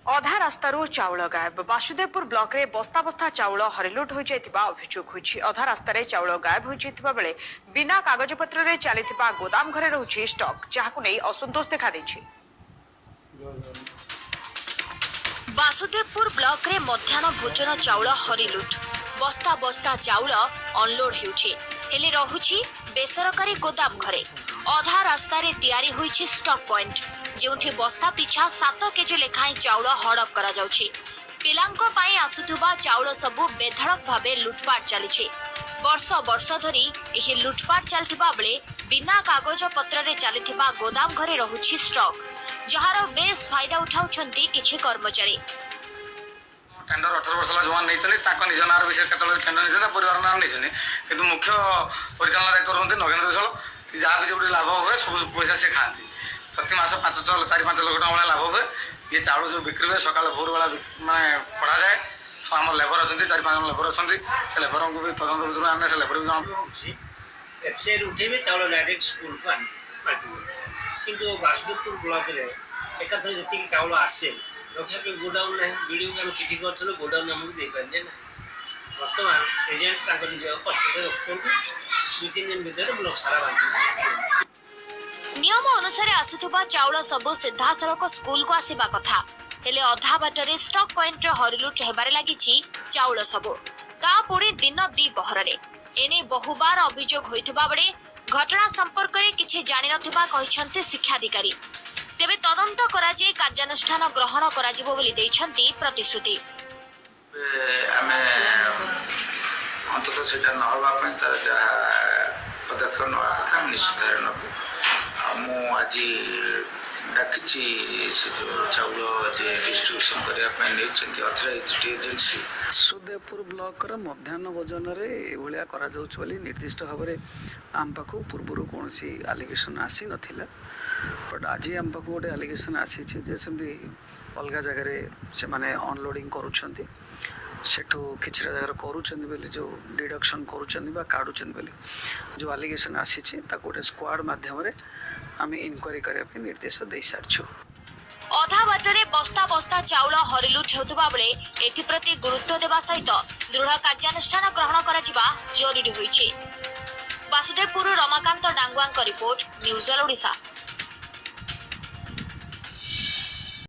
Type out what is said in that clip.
ଅଧା ରାସ୍ତାରୁ ଚାଉଳ ଗାୟବ। ବାସୁଦେବପୁର ବ୍ଲକରେ ବସ୍ତା ବସ୍ତା ଚାଉଳ ହରିଲୁଟ୍ ହୋଇଯାଇଥିବା ଅଭିଯୋଗ ହୋଇଛି। ଅଧା ରାସ୍ତାରେ ଚାଉଳ ଗାୟବ ହୋଇଯାଇଥିବା ବେଳେ ବିନା କାଗଜପତ୍ରରେ ଚାଲିଥିବା ଗୋଦାମ ଘରେ ରହୁଛି ଷ୍ଟକ୍, ଯାହାକୁ ନେଇ ଅସନ୍ତୋଷ ଦେଖାଦେଇଛି। ବାସୁଦେବପୁର ବ୍ଲକରେ ମଧ୍ୟାହ୍ନ ଭୋଜନ ଚାଉଳ ହରିଲୁଟ୍। ବସ୍ତା ବସ୍ତା ଚାଉଳ ଅନଲୋଡ୍ ହେଉଛି, ହେଲେ ରହୁଛି ବେସରକାରୀ ଗୋଦାମ ଘରେ। ଅଧା ରାସ୍ତାରେ ତିଆରି ହୋଇଛି ଷ୍ଟକ୍ ପଏଣ୍ଟ, ଯେଉଁଠି ବସ୍ତା ପିଛା 7 କେଜି ଲେଖାଏଁ ଚାଉଳ ହଡପ କରାଯାଉଛି। ପିଲାଙ୍କ ପାଇଁ ଆସୁଥିବା ଚାଉଳ ସବୁ ବେଧଡ଼କ ଭାବେ ଲୁଟପାଟ ଚାଲିଛି। ବର୍ଷ ବର୍ଷ ଧରି ଏହି ଲୁଟପାଟ ଚାଲିଥିବା ବେଳେ ବିନା କାଗଜପତ୍ରରେ ଚାଲିଥିବା ଗୋଦାମ ଘରେ ରହୁଛି ଷ୍ଟକ୍, ଯାହାର ବେଶ୍ ଫାଇଦା ଉଠାଉଛନ୍ତି କିଛି କର୍ମଚାରୀ। ଟେଣ୍ଡର 18 ବର୍ଷ ହେଲା ଯେଉଁମାନେ ନେଇଛନ୍ତି, ତାଙ୍କ ନିଜ ନାଁରେ ବି ସେ କେତେବେଳେ ଟେଣ୍ଡର ନେଇଛନ୍ତି, ପରିବାର ନାଁରେ ନେଇଛନ୍ତି। କିନ୍ତୁ ମୁଖ୍ୟ ପରିଚାଳନା ଦାୟିତ୍ୱ ରୁହନ୍ତି ନଗେନ୍ଦ୍ର ବିଶ୍ୱାଳ। ଯାହା ବି ଯେଉଁଠି ଲାଭ ହୁଏ, ସବୁ ପଇସା ସେ ଖାଆନ୍ତି। ପ୍ରତି ମାସ 5 6 4 5 ଲକ୍ଷ ଟଙ୍କା ଭଳିଆ ଲାଭ ହୁଏ। ଇଏ ଚାଉଳ ଯେଉଁ ବିକ୍ରି ହୁଏ, ସକାଳ ଭୋର ବେଳା ମାନେ କଢ଼ାଯାଏ। ଆମର ଲେବର ଅଛନ୍ତି, 4 5 ଜଣ ଲେବର ଅଛନ୍ତି। ସେ ଲେବରଙ୍କୁ ବି ତଦନ୍ତ ଭିତରୁ ଆମେ ସେ ଲେବର ବି ହେଉଛି। ଏଫସିଆଇରୁ ଉଠେଇବେ ଚାଉଳ, ଡାଇରେକ୍ଟ ସ୍କୁଲକୁ ଆଣିବେ, ବାଣ୍ଟିବେ। କିନ୍ତୁ ବାସୁଦେବପୁର ବ୍ଲକରେ ଏକାଥରେ ଯେତିକି ଚାଉଳ ଆସେ, ରଖିବା ପାଇଁ ଗୋଡାଉନ୍ ନାହିଁ। ବିଡ଼ିଓକୁ ଆମେ ଚିଠି କରିଥିଲୁ, ଗୋଡାଉନ୍ ଆମକୁ ଦେଇପାରିଲେ ନାହିଁ। ବର୍ତ୍ତମାନ ଏଜେଣ୍ଟ ତାଙ୍କ ନିଜ କଷ୍ଟରେ ରଖୁଛନ୍ତି। 2 3 ଦିନ ଭିତରେ ବ୍ଲକ ସାରା ବାଣ୍ଟିବେ। ନିୟମ ଅନୁସାରେ ଆସୁଥିବା ଚାଉଳ ସବୁ ସିଧାସଳଖ ସ୍କୁଲକୁ ଆସିବା କଥା, ହେଲେ ଅଧା ବାଟରେ ଷ୍ଟକ୍ ପଏଣ୍ଟରେ ହରିଲୁଟ୍ ହେବାରେ ଲାଗିଛି ଚାଉଳ ସବୁ, ତା ପୁଣି ଦିନ ଦ୍ୱିପହରରେ। ଏନେଇ ବହୁବାର ଅଭିଯୋଗ ହୋଇଥିବା ବେଳେ ଘଟଣା ସମ୍ପର୍କରେ କିଛି ଜାଣିନଥିବା କହିଛନ୍ତି ଶିକ୍ଷାଧିକାରୀ। ତେବେ ତଦନ୍ତ କରାଯାଇ କାର୍ଯ୍ୟାନୁଷ୍ଠାନ ଗ୍ରହଣ କରାଯିବ ବୋଲି ଦେଇଛନ୍ତି ପ୍ରତିଶ୍ରୁତି। ଆମେ ଅନ୍ତତଃ ସେଇଟା ନ ହେବା ପାଇଁ ତାର ଯାହା ପଦକ୍ଷେପ ନେବା କଥା, ଆମେ ନିଶ୍ଚିତ ଭାବରେ ନେବୁ। ଆଉ ମୁଁ ଆଜି ଡାକିଛି ସେ ଯେଉଁ ଚାଉଳ ଯେ ଡିଷ୍ଟ୍ରିବ୍ୟୁସନ୍ କରିବା ପାଇଁ ନେଇଛନ୍ତି ଅଥରାଇଜ୍ଡ ଏଜେନ୍ସି। ବାସୁଦେବପୁର ବ୍ଲକର ମଧ୍ୟାହ୍ନ ଭୋଜନରେ ଏଭଳିଆ କରାଯାଉଛି ବୋଲି ନିର୍ଦ୍ଦିଷ୍ଟ ଭାବରେ ଆମ ପାଖକୁ ପୂର୍ବରୁ କୌଣସି ଆଲିଗେସନ୍ ଆସିନଥିଲା। ବଟ୍ ଆଜି ଆମ ପାଖକୁ ଗୋଟେ ଆଲିଗେସନ୍ ଆସିଛି ଯେ ସେମିତି ଅଲଗା ଜାଗାରେ ସେମାନେ ଅନଲୋଡ଼ିଂ କରୁଛନ୍ତି, ସେଠୁ କିଛିଟା ଜାଗାରେ କରୁଛନ୍ତି ବୋଲି, ଯେଉଁ ଡିଡକ୍ସନ୍ କରୁଛନ୍ତି ବା କାଢ଼ୁଛନ୍ତି ବୋଲି ଯେଉଁ ଆଲିଗେସନ୍ ଆସିଛି, ତାକୁ ଗୋଟେ ସ୍କ୍ୱାଡ୍ ମାଧ୍ୟମରେ ଆମେ ଇନକ୍ୱାରି କରିବା ପାଇଁ ନିର୍ଦ୍ଦେଶ ଦେଇସାରିଛୁ। ଅଧା ବାଟରେ ବସ୍ତା ବସ୍ତା ଚାଉଳ ହରିଲୁଟ୍ ହେଉଥିବା ବେଳେ ଏଥିପ୍ରତି ଗୁରୁତ୍ୱ ଦେବା ସହିତ ଦୃଢ଼ କାର୍ଯ୍ୟାନୁଷ୍ଠାନ ଗ୍ରହଣ କରାଯିବା ଜରୁରୀ ହୋଇଛି। ବାସୁଦେବପୁରରୁ ରମାକାନ୍ତ ଡାଙ୍ଗୁଆଙ୍କ ରିପୋର୍ଟ, ନ୍ୟୁଜ୍ ଅଲ୍ ଓଡ଼ିଶା।